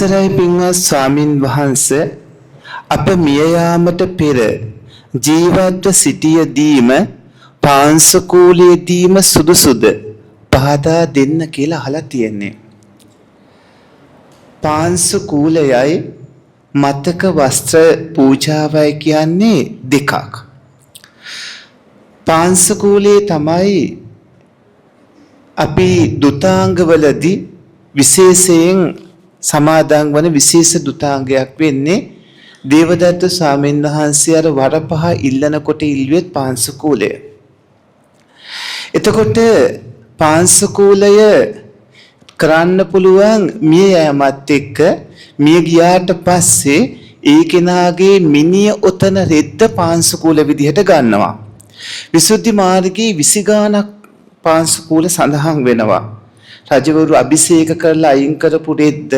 අවසරයි පින්වත් ස්වාමින් වහන්සේ, අප මිය යාමට පෙර ජීවත්ව සිටියදීම පාංශකූලයේදීම සුදුසුද පහදා දෙන්න කියලා අහලා තියෙන්නේ. පාංශකූලයයි මතක වස්ත්‍ර පූජාවයි කියන්නේ දෙකක්. පාංශකූලයේ තමයි අපි දුතාංගවලදී විශේෂයෙන් සමාදන් වන විශේෂ දුතාංගයක් වෙන්නේ. දේවදත්ත ස්වාමීන් වහන්සේ අර වර පහ ඉල්ලනකොට ඉල්ලුවෙත් පාංශකූලය. එතකොට පාංශකූලය කරන්න පුළුවන් මිය යෑමත් එක්ක, මිය ගියාට පස්සේ ඒ කෙනාගේ මිනිය ඔතන රෙද්ද පාංශකූල විදිහට ගන්නවා. විසුද්ධි මාර්ගයේ 20 ගාණක් පාංශකූල සඳහන් වෙනවා. රජවරු අභිෂේක කරලා අයින් කරපු රෙද්ද,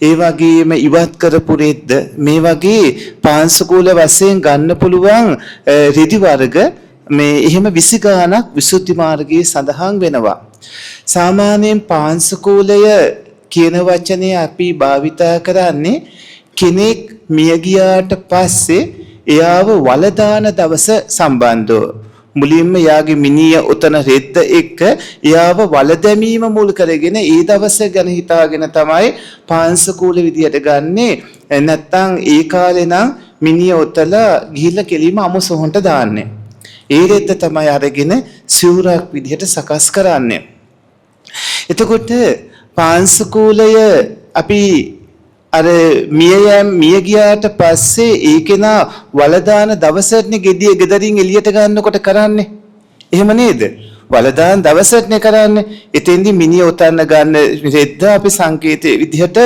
ඒ වගේම ඉවත් කරපු රෙද්ද, මේ වගේ පාංශකූල වශයෙන් ගන්න පුළුවන් රෙදි වර්ග මේ එහෙම 20 ගාණක් විසුද්ධි මාර්ගයේ සඳහන් වෙනවා. සාමාන්‍යයෙන් පාංශකූලය කියන වචනය අපි භාවිතා කරන්නේ කෙනෙක් මිය ගියාට පස්සේ එයාව වලදාන දවස සම්බන්ධව. මුලින්ම එයාගේ මිනිය ඔතන රෙද්ද එක්ක එයාව වල දැමීම මුල් කරගෙන ඒ දවස ගැන හිතාගෙන තමයි පාංශකූල විදියට ගන්නෙ. නැත්තම් ඒ කාලේ නම් මිනිය ඔතලා ගිහිල්ලා කෙලින්ම අමුසොහොන්ට දාන්නේ. ඒ රෙද්ද තමයි අරගෙන සිවුරක් විදිහට සකස් කරන්නේ. එතකොට පාංශකූලය අපි අර මිය ගියාට පස්සේ ඒ කෙනා වලදාන දවසටනේ ගෙඩිය ගෙදරින් එළියට ගන්නකොට කරන්නේ. එහෙම නේද? වලදාන දවසටනේ කරන්නේ. එතෙන්දි මිනිය ඔතන්න ගන්න රෙද්ද අපි සංකේතයේ විදිහට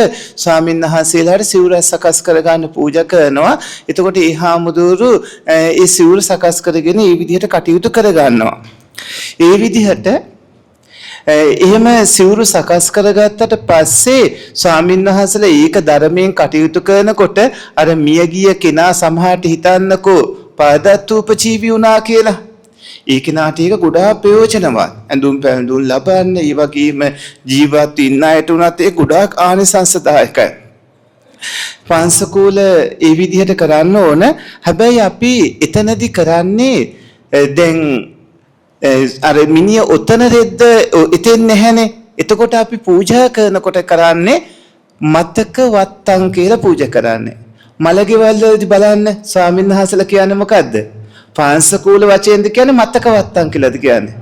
ස්වාමීන් වහන්සේලාට සිවුර සකස් කරගන්න පූජා කරනවා. එතකොට ඒ හාමුදුරු ඒ සිවුර සකස් කරගෙන ඒ විදිහට කටයුතු කරගන්නවා. ඒ විදිහට එහෙම සිවුරු සකස් කරගත්තට පස්සේ ස්වාමීන් වහන්සේලා ඒක ධර්මයෙන් කටයුතු කරනකොට අර මියගිය කෙනා සමහරට හිතන්නකෝ පරදත්තූපජීවි වුණා කියලා. ඒ කෙනාට ඒක ගොඩාක් ප්‍රයෝජනවත්. ඇඳුම් පැළඳුම් ලබන්න, ඒ වගේම ජීවත් ඉන්න අයට උනත් ඒක ගොඩාක් ආනිසංසදායකයි. පංසකූල ඒ විදිහට කරන්න ඕන. හැබැයි අපි එතනදි කරන්නේ දැන් අර මිනිය ඔතන රෙද්ද එතෙන් නැහැනේ. එතකොට අපි පූජා කරනකොට කරන්නේ මතක වත්තන් කියලා පූජා කරන්නේ. මලගෙවල් වලදී බලන්න ස්වාමීන් වහන්සේලා කියන්නේ මොකද්ද? පාංශකූල වචෙන්ද කියන්නේ මතක වත්තන් කියලාද කියන්නේ?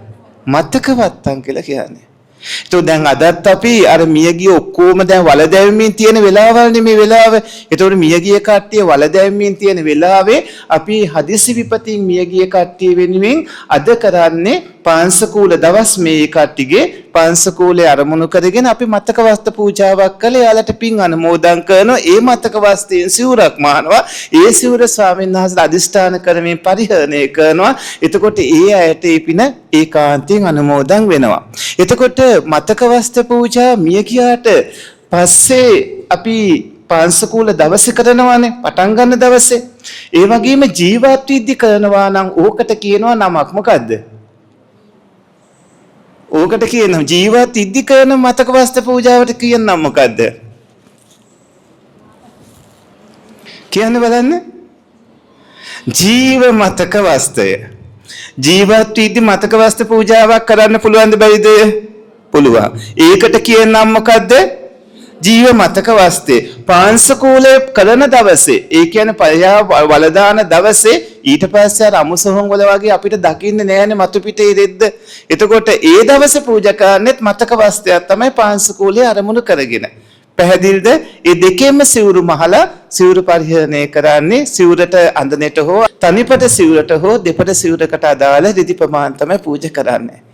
මතක වත්තන් කියලා කියන්නේ. ඒතකොට දැන් අදත් අපි අර මියගිය ඔක්කොම දැන් වල දැමීමෙන් තියෙන වෙලාවල්නේ මේ වෙලාව. ඒතකොට මියගිය කට්ටිය වල දැමීමෙන් තියෙන වෙලාවේ අපි හදිසි විපතින් මියගිය කට්ටිය වෙනුවෙන් අද කරන්නේ පාංශකූල දවස්. මේ කට්ටියගේ පාංශකූලේ අරමුණු කරගෙන අපි මතක වස්තු පූජාවක් කළා. එයාලට පින් අනුමෝදන් කරනවා. ඒ මතක වස්තුවෙන් සිවුරක් මහනවා. ඒ සිවුර ස්වාමීන් වහන්සේලා අදිෂ්ඨාන කරමින් පරිහරණය කරනවා. එතකොට ඒ අයට ඒ පින ඒකාන්තයෙන් අනුමෝදන් වෙනවා. එතකොට මතක වස්තු පූජා මිය ගියාට පස්සේ අපි පාංශකූල දවසේ කරනවානේ, පටන් ගන්න දවසේ. ඒ වගේම ජීවත් වෙද්දි කරනවා නම් ඕකට කියනවා නමක් මොකද්ද? ඕකට කියනවා ජීවත් ඉද්දි කරන මතක වස්තු පූජාවට කියන නම මොකද්ද? කියන්න බලන්න. ජීව මතක වස්තය. ජීවත් ඉද්දි මතක වස්තු පූජාවක් කරන්න පුළුවන්ද බැරිද? පුළුවන්. ඒකට කියන නම මොකද්ද? ජීව මතක වස්තේ. පාංශකූලය කරන දවසේ, ඒ කියන්නේ පයා වලදාන දවසේ, ඊට පස්සේ අර අමුසොහොන් වල වගේ අපිට දකින්න නෑනේ මතු පිටේ රෙද්ද. එතකොට ඒ දවසේ පූජා කරන්නෙත් මතක වස්තයක් තමයි පාංශකූලය අරමුණු කරගෙන. පැහැදිලිද? ඒ දෙකෙන්ම සිවුරු මහලා සිවුරු පරිහරණය කරන්නේ සිවුරට අඳනෙට හෝ තනිපට සිවුරට හෝ දෙපට සිවුරකට අදාළ රිදි ප්‍රමාණ තමයි පූජා කරන්නේ.